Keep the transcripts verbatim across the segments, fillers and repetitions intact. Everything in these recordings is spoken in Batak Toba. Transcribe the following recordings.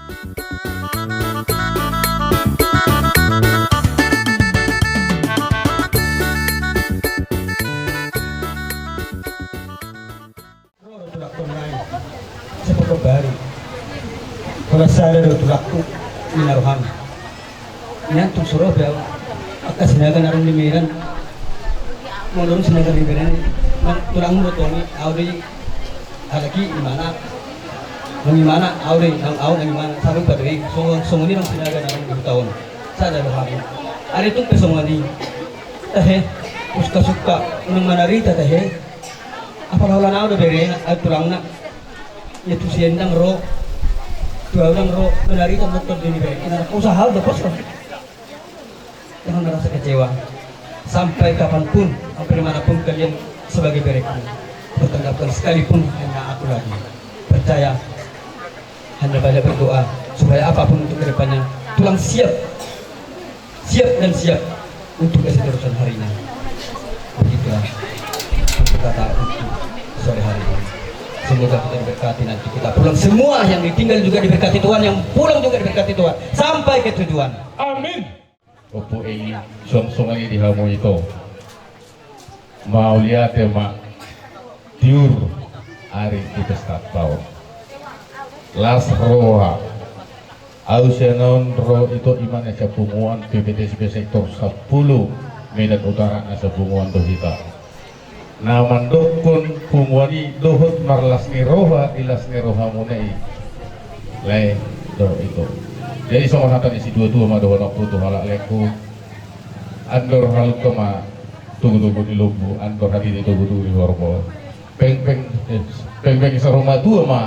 Ro do tulangku nai, sepotombari. Holan sada do tulangku, ninna rohana. Nian tung so ro be au. Angka Sinaga na adong di Medan. Molo dung Sinaga di Medan, nang tulangmu do tong i, au do i. Halak i imana. Nang imana, au do i, nang au nang imana. Sarupa do i, songon, songon i nang Sinaga na adong di huta on. Sada do hami. Alai tung pe songon i. Tahe, sukka-sukka, unang manarita tahe. Apala holan au do berena, au tulangna. Ia tu sian dang ro, tu au dang ro, manarita motor deni bere. Ina usaha au do pos ro. Jangan merasa kecewa. Sampai kapanpun, sampai dimanapun kalian sebagai bereku, pertengkarkan sekalipun hanya aku lagi. Percaya, hanya banyak berdoa supaya apapun untuk kedepannya, tulang siap, siap dan siap untuk keseterusan harinya. Begitulah kata untuk sore hari ini. Semoga kita diberkati, nanti kita pulang semua, yang ditinggal juga diberkati Tuhan, yang pulang juga diberkati Tuhan sampai ke tujuan. Amin. Opo i songon i di hamu ito. Mauliate ma tiur ari di pesta taon. Las roha. Au sian on ro ito, ima na sian punguan P P T S I P sektor sampulu Medan Utara na sian punguan do hita. Na mandokkon punguan i dohot marlas ni roha di las ni rohamuna i. Lae do ito. Jadi songon hata ni situa-tua ma dohononku tu halak laengku. Andor halumpang ma togu-togu di lombu, andor hatiti togu-togu di horbo. Pengpeng, eh, pengpeng saur matua ma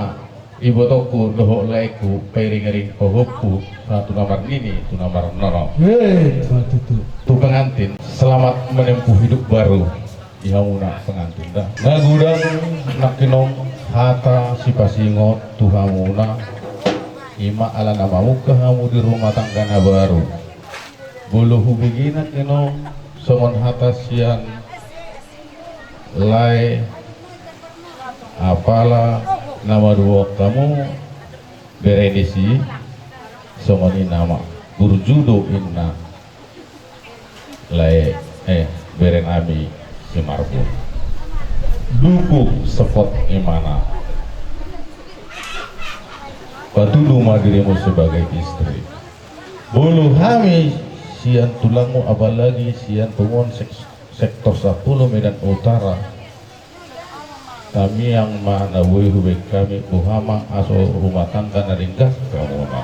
ibotongku dohot laengku, pairing-iring hohomku, sahat tu na marnini, tu na marnono. Hei, ma tutu. Tu pengantin, selamat menempuh hidup baru. Di hamuna pengantin da. Na godang nangkining hata sipasingot tu hamuna, ima ala na mamungka hamu di rumah tangga na baru. Molo hubege nangkining songon hata sian lae, apala na maduahon hamu bere disi, songon i nama burju do inna. Lae, eh, bere nami si Marbun. Dukung, support imana. Patudu ma dirimu sebagai istri. Molo hami sian tulangmu, apalagi sian punguan sek-, sektor sampulu Medan Utara. Tamiang ma na boi hubege hami, boha ma aso rumah tangga na denggan hamuna.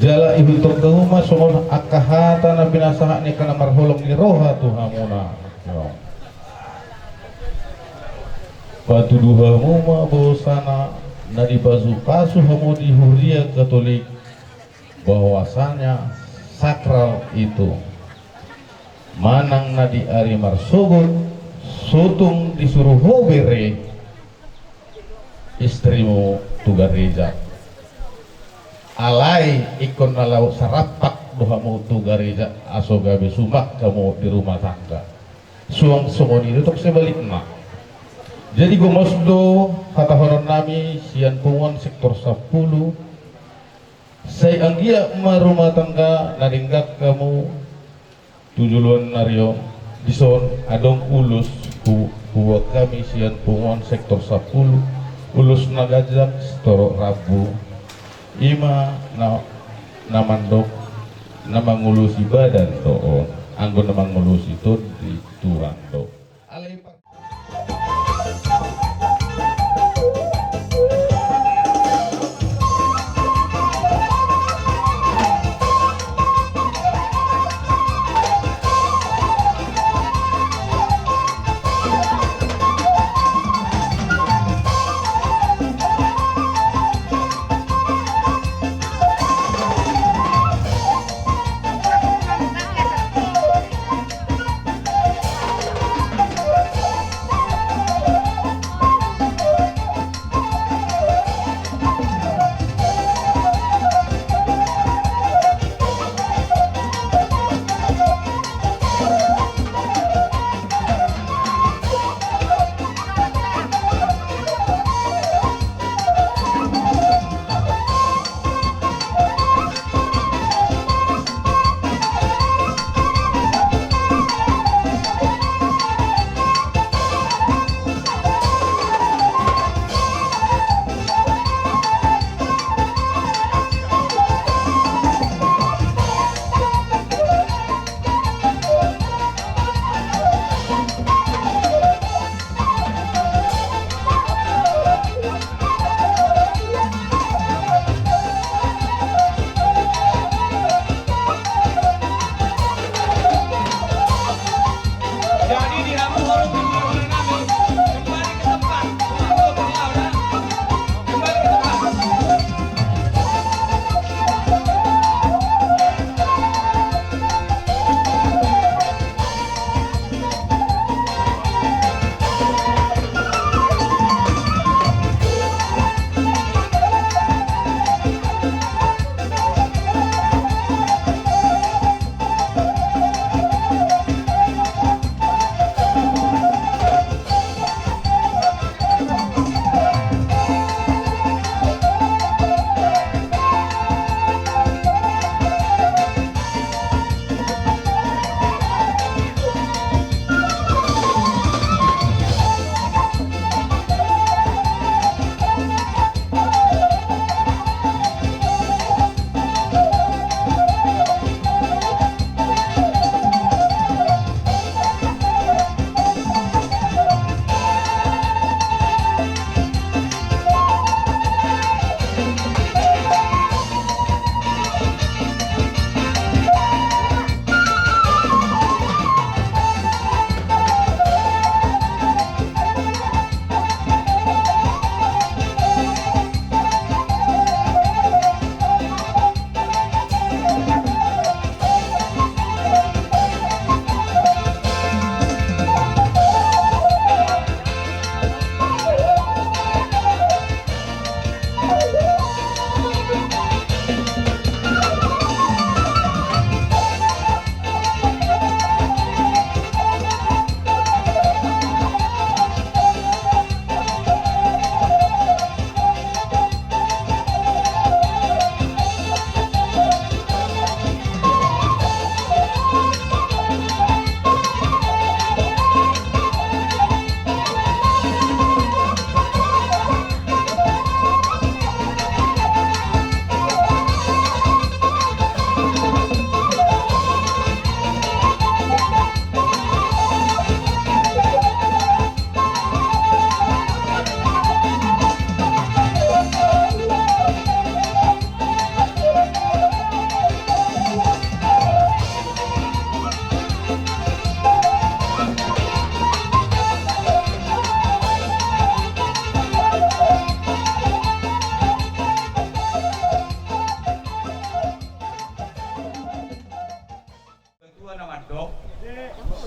Jala ihuthon hamu ma songon angka hata na pinasahat ni angka na marholong ni roha tu hamuna. Patudu hamu ma bahwasana na dipasu-pasu hamu di Huria Katolik, bahwasanya sakral itu. Manang na di ari marsogot, so tung disuru ho bere istrimu tu gareja. Alai ingkon na laho sarampak do hamu tu gareja, aso gabe sumak hamu di rumah tangga. Suang songon i do tong sebalikna. Jadi gomos do hatahonon nami sian punguan sektor sampulu. Sai anggiat ma rumah tangga na denggan hamu. Tu joloan ni ari on, dison adong ulos hu-, huboan hami sian punguan sektor sampulu, ulos na ganjang sitorop rambu. Ima na, na mandok, na mangulosi badan do on, anggo na mangulosi tondi Tuhan do. Alai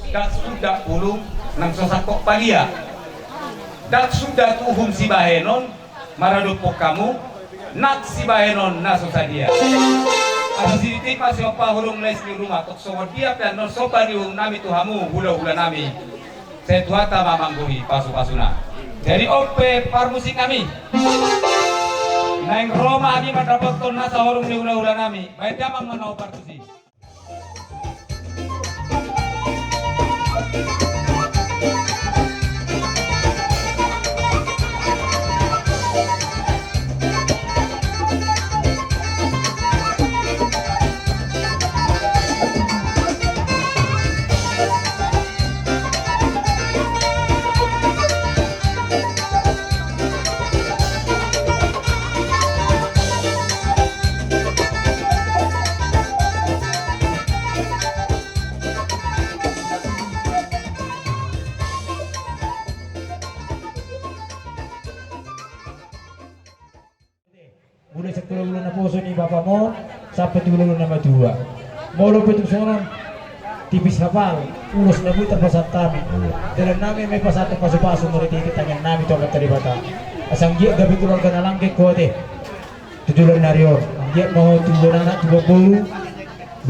Ndang suda ulung nang so sangkot palia. Ndang suda tuhum sibahenon maradophon hamu, nang sibahenon na so sadia. Asa sititi ma sian paholong lais ni ruma, tung songon dia pe annon somba ni uhum nami tu hamu hulahula nami. Sai Tuhanta ma manggohi pasupasuna. Jadi on pe parmusik nami. Naeng ro ma hami mandapothon nasa holong ni hulahula nami. Baen damang ma na on parmusik. Mulai sian hulahula naposo ni bapamon sampe tu hulahula na matua. Molo pe tung songon on, tipis hapal, ulos na boi tarpasahat hami. Dalan nami ma i pasahat pasupasu marhitehite tangiang nami tu Amanta Debata. Asa anggiat gabe tulang na langgeng ho ate tu joloan ni ari on. Anggiat ma ho tu bona anak tu bona boru.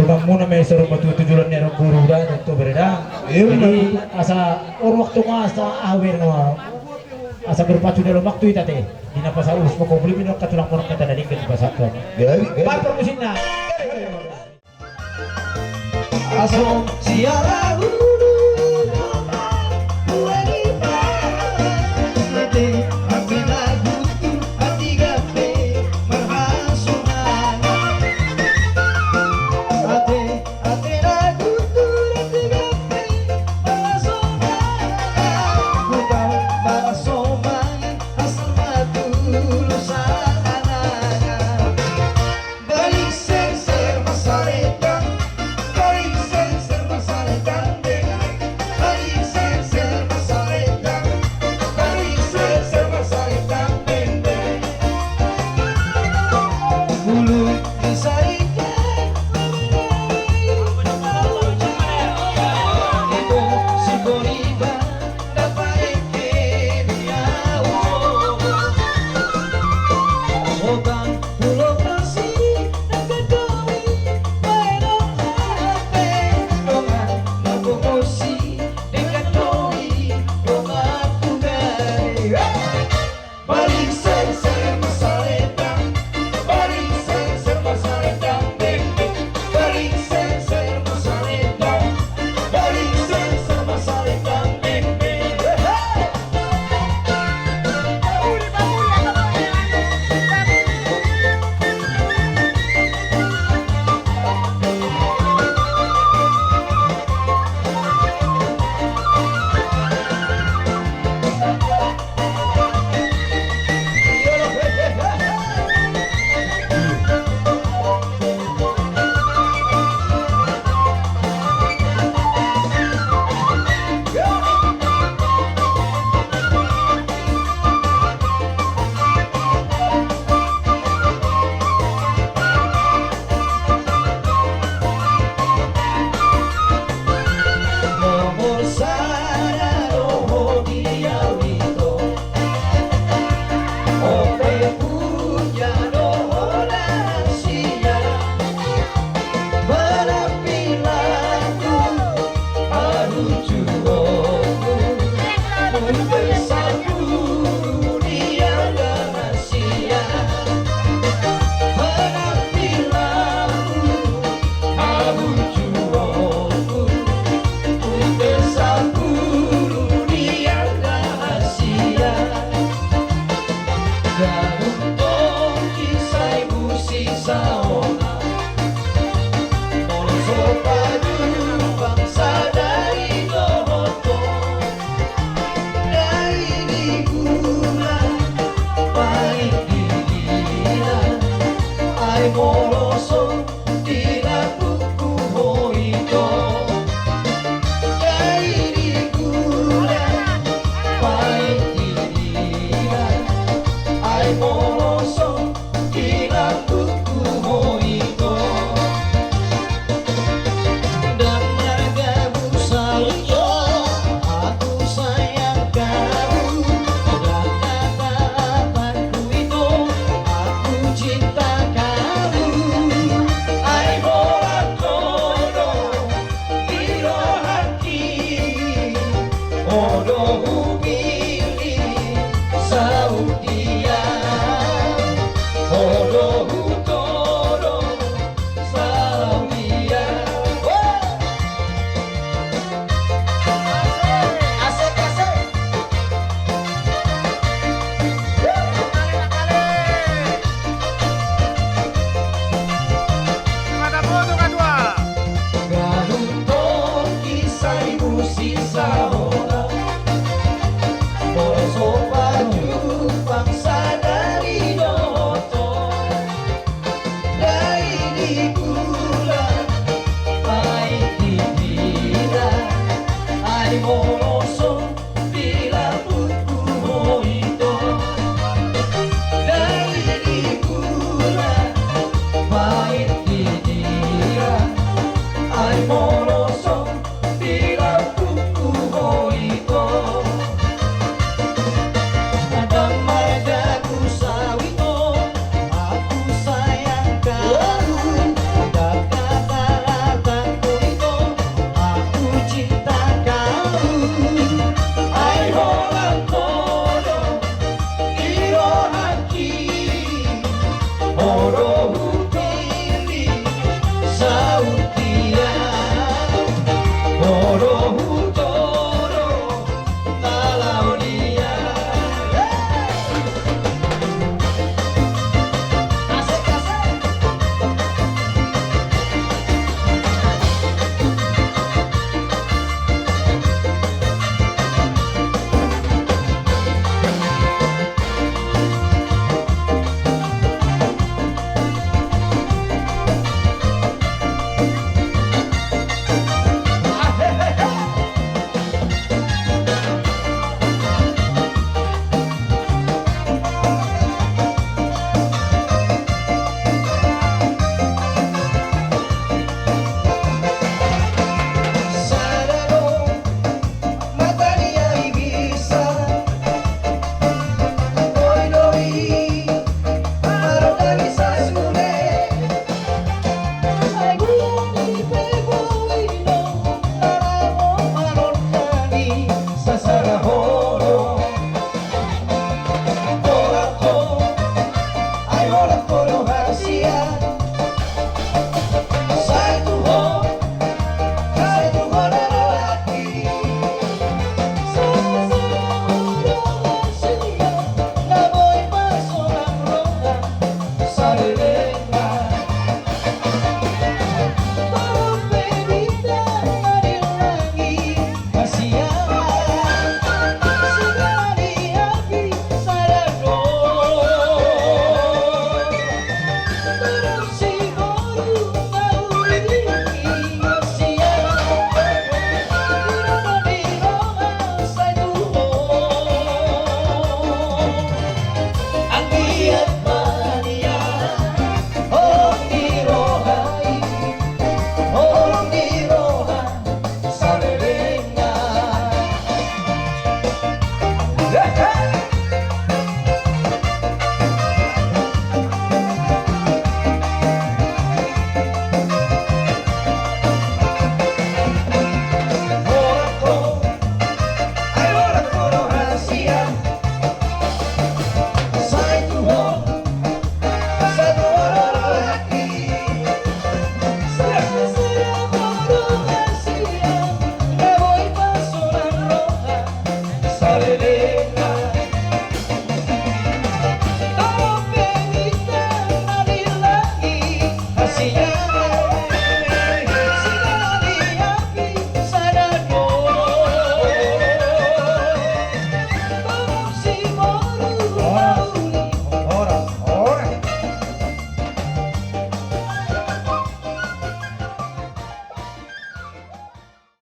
Donganmuna ma i saur matua tu joloan ni ari on boru da, tontu bere da. Jadi asa on waktu ma asa aha bere na asa berpacu dalam waktu i ate. Di na pasahat ulos ma ho, boli ma i angka tulangmuna angka na denggan dipasahat tu hami. Jadi, jadi. Empat parmusikna. Asa siara ulu dua di pa ate ate lagu ate gabe marhasonangan. Ate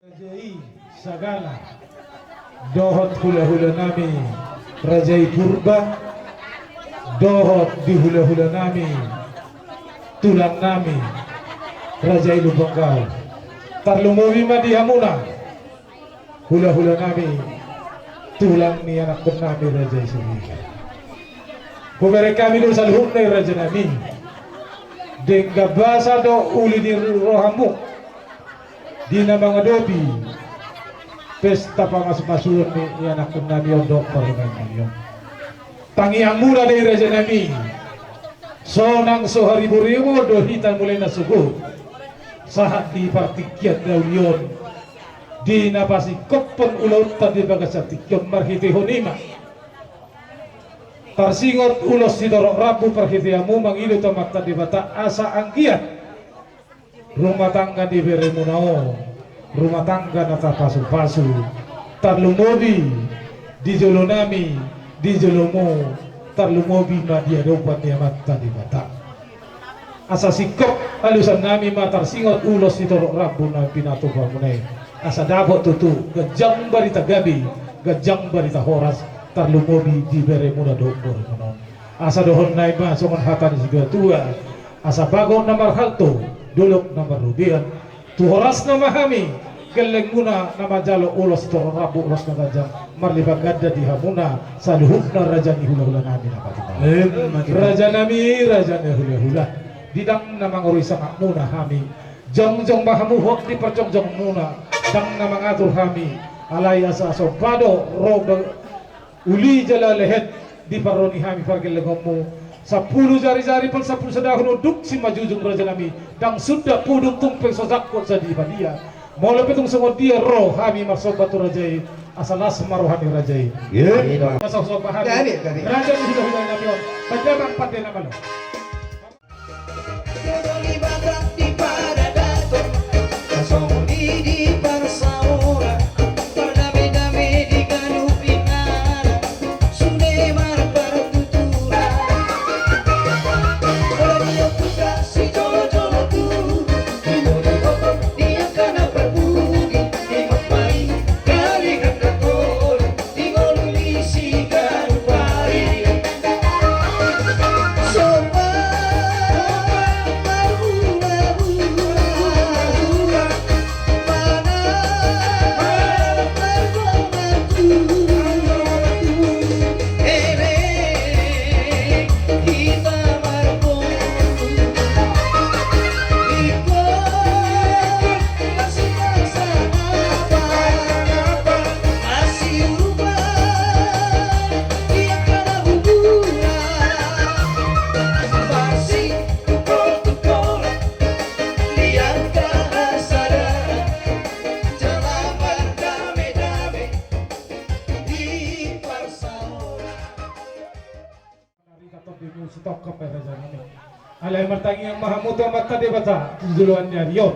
Raja i Sagala, dohot hulahulanami Raja i Purba, dohot di hulahulanami tulangnami Raja i Lumbanggau. Tarlumobi ma di hamuna hulahulanami, tulang ni anakkonnami Raja i Siregar. Hubereng hami do saluhutna i rajanami. Denggan basa do uli ni rohamu di na mangadopi pesta pamasumasuon ni anakkonnami on dohot parumaennami on. Tangiangmuna do i rajanami, sonang so hariborebo do hita mulai na sogot sahat di partingkian na uli on, di na pasingkophon ulaonta di bagasan tingki on. Marhitehon i ma tarsingot ulos sitorop rambu parhiteanmu mangido tu Amanta Debata asa anggiat rumah tangga ni beremuna on rumah tangga na tapasupasu, tarlumobi di jolonami, di jolomu, tarlumobi ma di adopan ni Amanta Debata. Asa singkop alusan nami ma tarsingot ulos ni torop rambu na pinatupa muna i. Asa dapot tutu ganjang barita gabe, ganjang barita horas, tarlumobi di beremuna dohot borumuna on. Asa dohonon nami ma songon hata ni situatua: Asa bagot na marhalto, dolok na marrobean, tu horasna ma hami gellengmuna na manjalo ulos torop rambu, ulos na ganjang, marlipat ganda di hamuna saluhutna raja ni hulahula nami na patupahon. Emma tutu. Raja nami, raja ni hulahula, di ndang na mangorui sangapmuna hami. Jongjong ma hamu hot di parjongjongmuna, ndang na mangatur hami. Alai asa somba do ro ba-, uli jala lehet di parro ni hami pargellengonmu. Sampulu jarijari pal sampulu sadahon unduk simanjujung raja nami, ndang sundat pudung tung pe so jangkon sadia padia. Molo pe tung songon dia ro hami marsomba tu raja i, asa las ma roha ni raja i. Iya. Asa somba hami. Gabe, gabe. Raja ni hulahula nami on, pande ma, pande na malo. Alai martangiang ma hamu tu Amanta Debata di joloan ni ari on.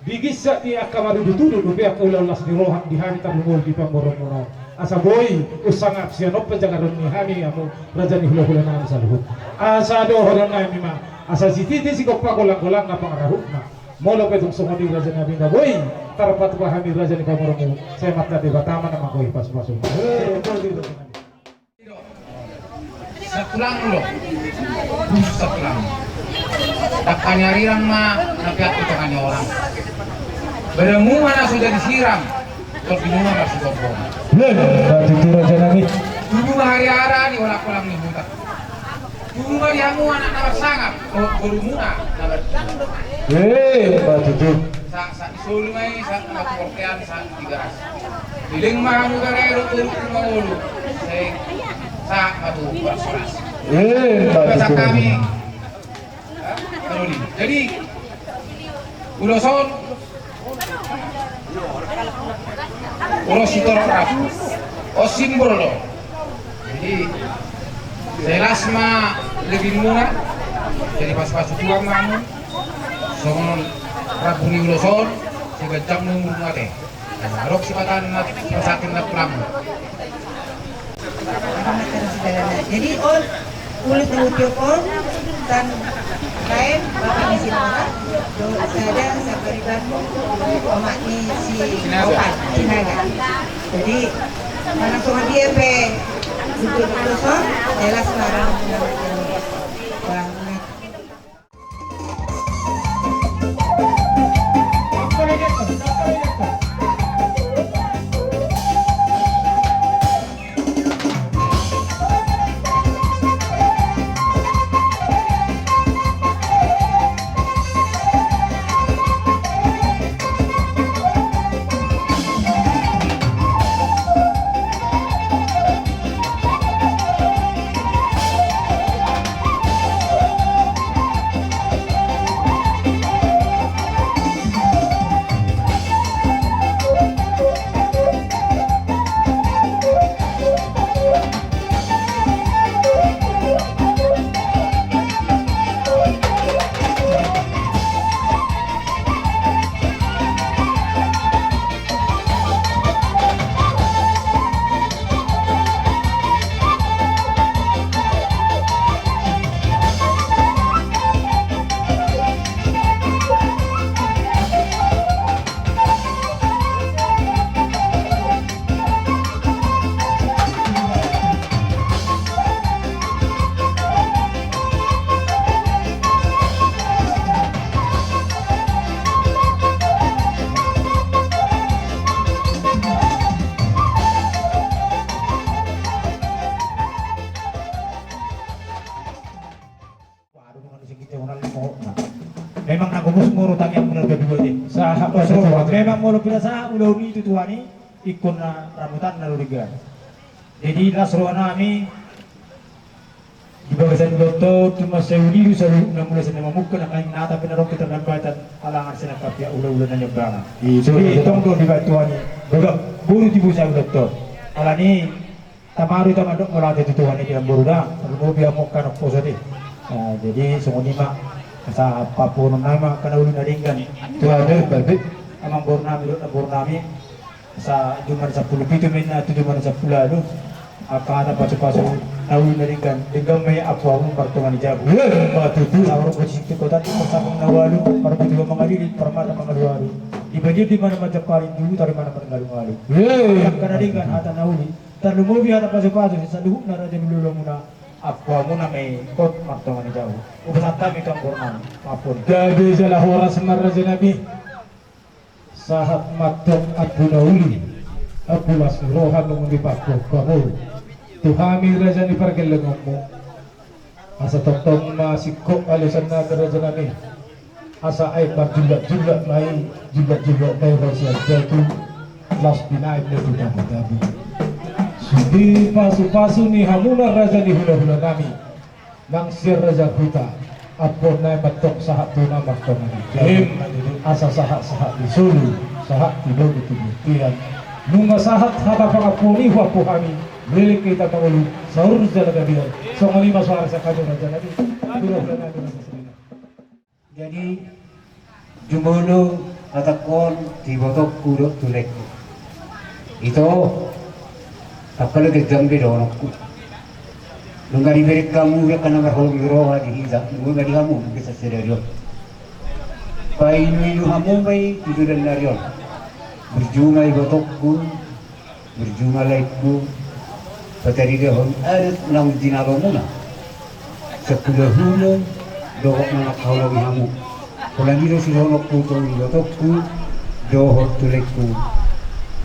Di ginjang ni angka marudut-udut dope angka ulaon las ni roha di hami tarlumobi di pamoruonmuna on. Asa boi umsangap sian on panjagaron ni hami hamu raja ni hulahula nami saluhut. Asa dohonon nami ma, asa sititi sigompa, golang-golang na pangarahutna. Molo pe tung songon i raja nami, na boi tarpatupa hami raja ni pamoruonmu, sai Amanta Debata ma na manggohi pasu-pasu. Eh, boi raja nami. Satulang do. Khusus satulang. Dangka ni arirang ma na peak tu tonga ni orang. Beremu ma na so jadi sirang. Tordinuna ma so sombong. Leh, batu tu raja nami. Tubu ma hariara di olang-olang ni huta. Tubu ma di hamu anak na marsangap, borumuna na ber-. Eh, batu tu. Sa, sa, di solu ma i, sa, na tu portean, sa, di garas. Dileng ma hamu gare dohot uruk lima ngolu. Sai sa ma tu horas-horas. Eh, batu tu. Kami. Jadi ulos on, ulos sitorop rambu on simbol do. Jadi sai las ma lelengmuna. Jadi pasu-pasu Tuhan ma hamu. Songon rambu ni ulos on, sai ganjang ma umurmu ate. Adong sipata na pasahat na tulang. Jadi on ulos na hutiop on, tan laen bapa ni si Nora dohot sada sapariban omak ni si Opan, Sinaga. Jadi manang songon dia pe ulos on, jelas ma rambu na hutiop on. Memang na gomos molo tangiang muna na dua te. Sahat. Memang molo pinasahat ulaon i tu Tuhan i, ingkon na ramotanna do denggan. Jadi las roha nami di bagasan ulaonta on, tu mansai uli do saluhutna, molo sai na mamungka, na naeng nata pe na ro keterlambatan, ala nunga sai na pia ulaula na niambangan. Jadi tong do dibantu Tuhan i. Boru tibu saluhutna. Alani tama do hita mandok mauliate tu Tuhan i, amangboru da. Tarlumobi hamu angka na poso i. Jadi songon i ma asa papuhonon nami ma angka na uli na denggan. Tuhan do babe. Amangboru nami dohot namboru nami. Asa jumadi sampulu pitu ma inna tu jumadi sampulu ualu. Angka hata pasupasu na uli na denggan, denggan ma i ampuanmu martonga ni jabu. Ima tutu. Saur marsingkotkotan di parsangkap na ualu, marbutu mangalili, parmata mangalualu. Di banjir di mana manjampari, di huta di mana mangalungalu. Angka na denggan hata na uli, tarlumobi hata pasupasu sian saluhutna raja ni hulahula muna, ampuanmuna ma i hot martonga ni jabu. Upasahat hami tu amangboru nami, mampun. Gabe jala horas ma raja nami. Sahat ma antong ampu na uli, ampu las ni roha nunga dipakuhon hamu tu hami raja ni pargellengonmu. Asa tongtong ma singkop alosan nami raja nami. Asa aek marjulak-julak ma i, julak-julak ma i ro sian batu, laos pinaek ma tu tabu-tabu. Sude pasupasu ni hamuna raja ni hulahula nami. Nang sian raja huta, ampuon nai ma antong sahat tu na martonga ni jabu. Ima tutu. Asa sahat-sahat ni solu, sahat tu lobi tu bontean. Nunga sahat hata pangampuon i huampu hami, leleng hita mangolu, saur jala gabe. Songon i ma suara sian hami raja nami. Hulahula nami raja Sirina. Jadi, jumolo hatangkon tu ibotongku dohot tu laengku. Ito, tangkas do ganjang be dohononku. Nunga dibereng hamu angka na marholong ni roha di hita, nunga di hamu di bagasan sadari on. Painuinu hamu ma i tu dolan ni ari on. Burju ma ibotongku, burju ma laengku, pataridahon adat naung jinalomuna sian hulahula dohot na mangkaholongi hamu. Holan i do sidohononku tu ibotongku dohot tu laengku,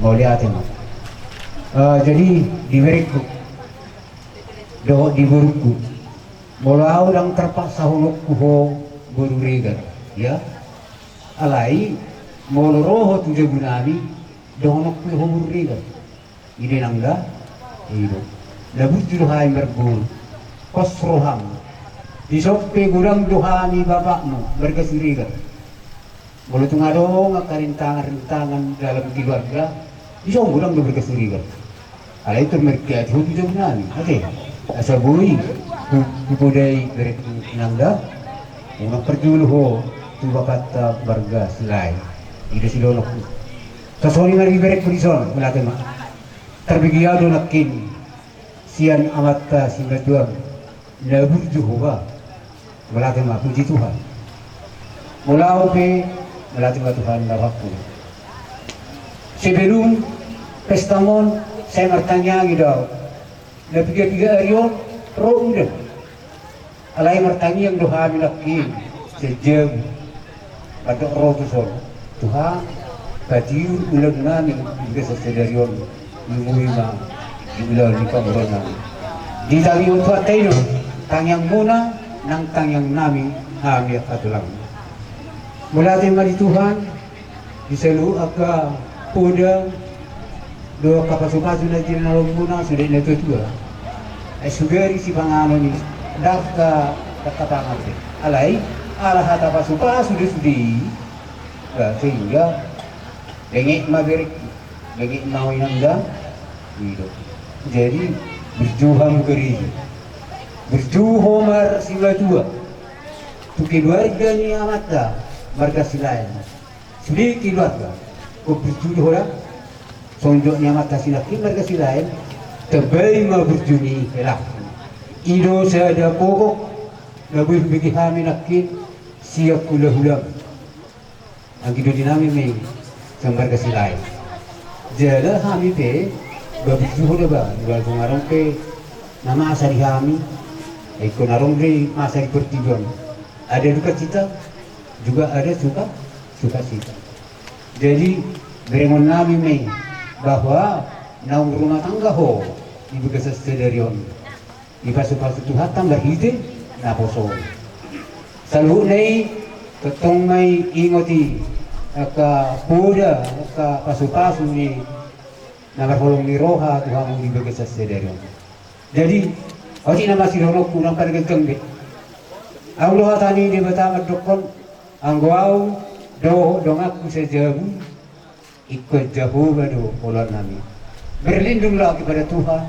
mauliate ma. Ah, jadi di berengku dohot di borungku, molo ahu ndang tarpaksahononku ho boru Regar, ya. Alai molo ro ho tu jabu nami, dohononku i ho boru Regar. I do inang da, i do. Na burju do hami marboru. Pos roham. Dison pe godang do hami bapakmu marga Siregar. Molo tung adong angka rintangan-rintangan dalam keluarga, dison godang do marga Siregar. Alai tor marga tu ho tu jabu nami, ate. Asa boi hu, hupodai berengku inang da. Unang parjolo ho tu bapakta marga Silaen. I do sidohononku. Songon i ma di berengku dison, mauliate ma. Tarbege ahu do nangkin sian amanta Simatupang, na burju ho ba. Mauliate ma, puji Tuhan. Molo ahu pe, mauliate ma Tuhan na rohangku. Sebelum pesta on, sai martangiang i do ahu. Na piga-piga ari on ro udan. Alai martangiang do hami nangkin sian jabu. Mandok ro tuson, Tuhan, patiur ulaon nami di bagasan sadari on, lumobi ma di ulaon ni pamoruon nami. Ditangihon Tuhanta i do tangiangmuna nang tangiang nami, hami angka tulang. Mauliate ma di Tuhan, di saluhut angka poda dohot angka pasupasu na jinalomuna sude na tuatua. Ai sugari sipanganon i, ndang angka pangan be. Alai ala hata pasupasu do sude i, sehingga benget ma berengku, benget ma ho inang da. I do. Jadi burju hamu gereja, burju ho marsimatua tu keluarga ni amanta marga Silaen. Sude keluarga, burju do ho da. Songon jok ni amanta si nangkin marga Silaen, tambai ma burju ni helangku. I do sada pogok na boi hubege hami nangkin sian hulahulam. Anggi doli nami ma i sian marga Silaen. Jala hami pe ba burju ho da ba, molo tung adong pe na masa di hami, ingkon adong do i masa di portibi on. Ada duka cita, juga ada suka, sukacita. Jadi berengon nami ma i bahwa naung rumah tangga ho di bagasan sadari on, dipasupasu Tuhanta marhite naposo on. Saluhutna i Tongtong ma i ingot i angka poda, angka pasupasu ni na marholong ni roha tu hamu di bagasan sadari on. Jadi otik nama sidohononku, nang pada ganteng be. Adong do hata ni Debata mandokkon, anggo au dohot donganku sajabu, ingkon Jahowa do oloannami. Berlindunglah kepada Tuhan,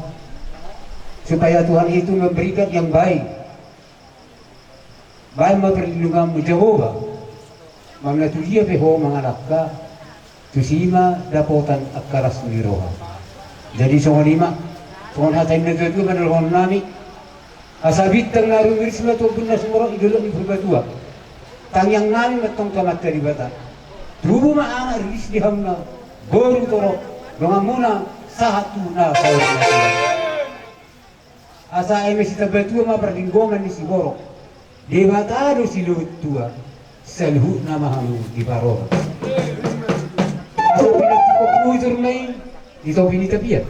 supaya Tuhan itu memberikan yang baik. Baen ma perlindunganmu Jahowa, manang na tu dia pe ho mangalangka, tusi ma dapotan angka las ni roha. Jadi songon i ma, songon hata ni natuatua mandohononnami, asa bintang na rumiris ma tu ombun na sumorop di dolok ni Purbatua. Tangiangnami ma tongtong tu Amanta Debata, tubu ma anak riris di hamuna, boru torop, donganmuna sahat tu na saur matua. Asa eme sitambatua ma parlinggoman ni siborok, Debata do silehon tua, saluhutna ma hamu diparorot. Asa pinantikhon hujur ma i di topi ni tapian.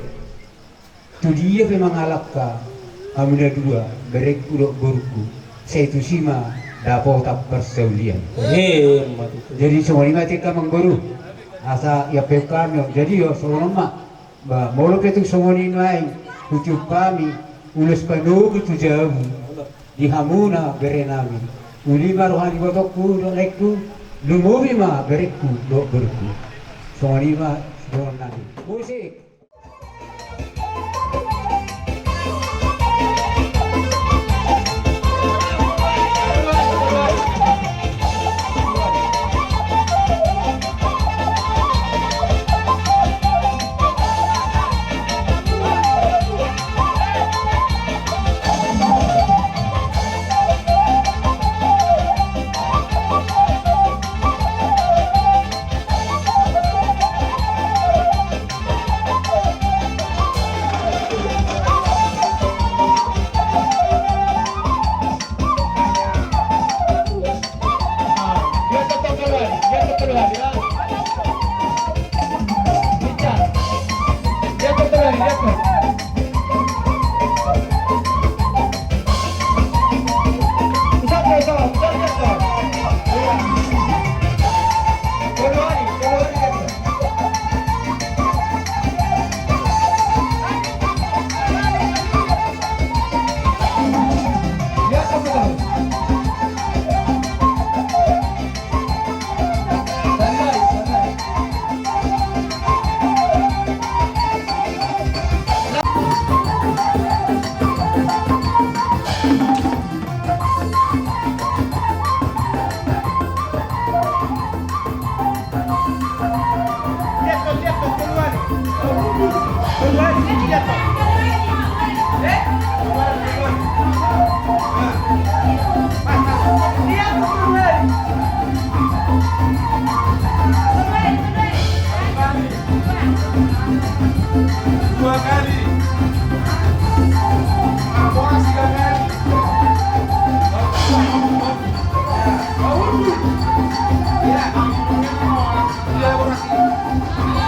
Tu dia pe mangalangka hamu na dua, berengku dohot borungku, sai tusi ma dapotan parsaulian. Emma tutu. Jadi songon i ma tingki amangboru, asa ia pe kami. Jadi songon on ma. Ba molo pe tung songon i nuaeng, hutiop hami ulos panogu tu jabu di hamuna berenami. Uli ma roha ni ibotongku dohot laengku, lumobi ma berengku dohot borungku. Songon i ma sidohononnami. Musik. Dua kali. Ampora tiga kali. Ya, ampora tiga kali.